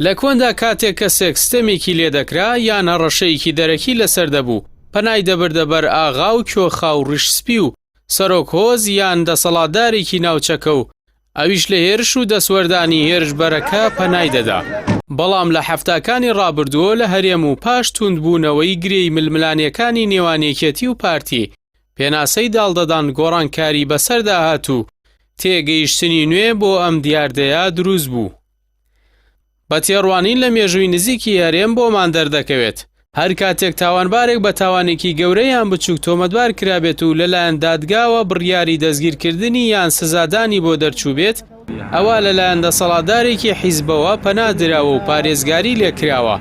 لە کۆندا کاتێک کەسێک ستەمێکی لێ دەکرا یان هەڕەشەیەکی دەرەکی لەسەر دەبوو، پەنای دەبردە بەر ئاغا و کوێخا و ڕیش سپی و سەرۆک هۆز یان دەسەڵاتدارێکی ناوچەکە و ئەویش لە هێرش و دەستوەردانی هێرشبەرەکە پەنای دەدا. بەڵام لە حەفتاکانی ڕابردووە لە هەرێم و پاش توندبوونەوەی گرێی ململانێکانی نێوان یەکێتی و پارتی، پێناسەی داڵدەدان گۆڕانکاری بەسەردا هات و تێگەیشتنی نوێ بۆ ئەم دیاردەیە دروست بوو. بە تێڕوانین لە مێژووی نزیکی هەرێم بۆمان دەردەکەوێت، هەر کاتێک تاوانبارێک بە تاوانێکی گەورە یان بچووک تۆمەتبار کرابێت و لەلایەن دادگاوە بڕیاری دەستگیرکردنی یان سزادانی بۆ دەرچووبێت، ئەوا لەلایەن دەسەڵاتدارێکی حیزبەوە پەنا دراوە و پارێزگاری لێکراوە،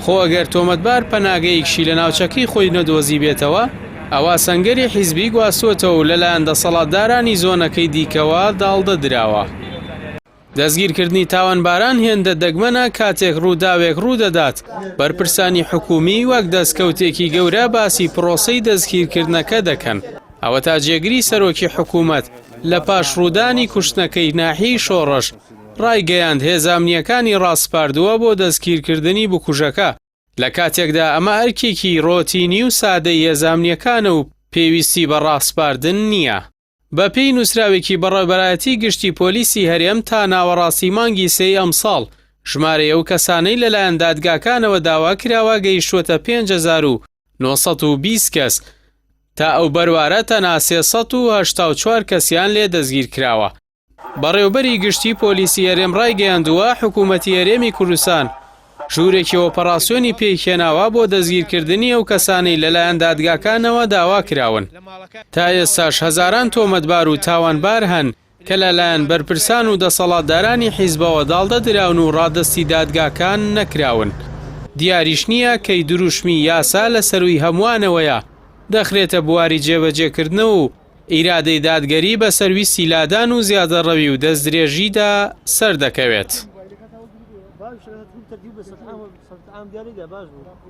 خۆ ئەگەر تۆمەتبار پەناگەیەکشی لە ناوچەکەی خۆی نەدۆزیبێتەوە، ئەوا سەنگەری حیزبی گواستووەتەوە و لەلایەن دەسەڵاتدارانی زۆنەکەی دیکەوە داڵدە دراوە. دەستگیرکردنی تاوانباران هێندە دەگمەنە کاتێک ڕووداوێک ڕوودەدات، بەرپرسانی حکوومی وەک دەستکەوتێکی گەورە باسی پرۆسەی دەستگیرکردنەکە دەکەن، ئەوەتا جێگری سەرۆکی حکوومەت لە پاش ڕوودانی کوشتنەکەی ناحیەی شۆڕش ڕایگەیاند هێزە ئەمنییەکانی ڕاسپاردووە بۆ دەستگیرکردنی بکوژەکە، لە کاتێکدا ئەمە ئەرکێکی ڕۆتینی و سادەی هێزە ئەمنییەکانە و پێویستی بە ڕاسپاردن نییە. بەپێی نووسراوێکی بەڕێوەبەرایەتی گشتی پۆلیسی هەرێم تا ناوەڕاستی مانگی سێی ئەمساڵ، ژمارەی ئەو کەسانەی لەلایەن دادگاکانەوە داواکراوە گەیشتووەتە 5920 کەس، تا ئەو بەروارە تەنها 384 کەسیان لێ دەستگیرکراوە. بەڕێوبەری گشتی پۆلیسی هەرێم ڕایگەیاندووە، حکوومەتی هەرێمی کوردستان ژوورێکی ئۆپەڕاسیۆنی پێکهێناوە بۆ دەستگیرکردنی ئەو کەسانەی لەلایەن دادگاکانەوە داواکراون. تا ئێستاش هەزاران تۆمەتبار و تاوانبار هەن کە لەلایەن بەرپرسان و دەسەڵاتدارانی حیزبەوە داڵدە دراون و ڕادەستی دادگاکان نەکراون. دیاریش نییە کەی دروشمی یاسا لە سەرووی هەمووانەوەیە دەخرێتە بواری جێبەجێکردنەوە و ئیرادەی دادگەری بەسەر ویستی لادان و زیادەڕەوی و دەستدرێژیدا سەردەکەوێت.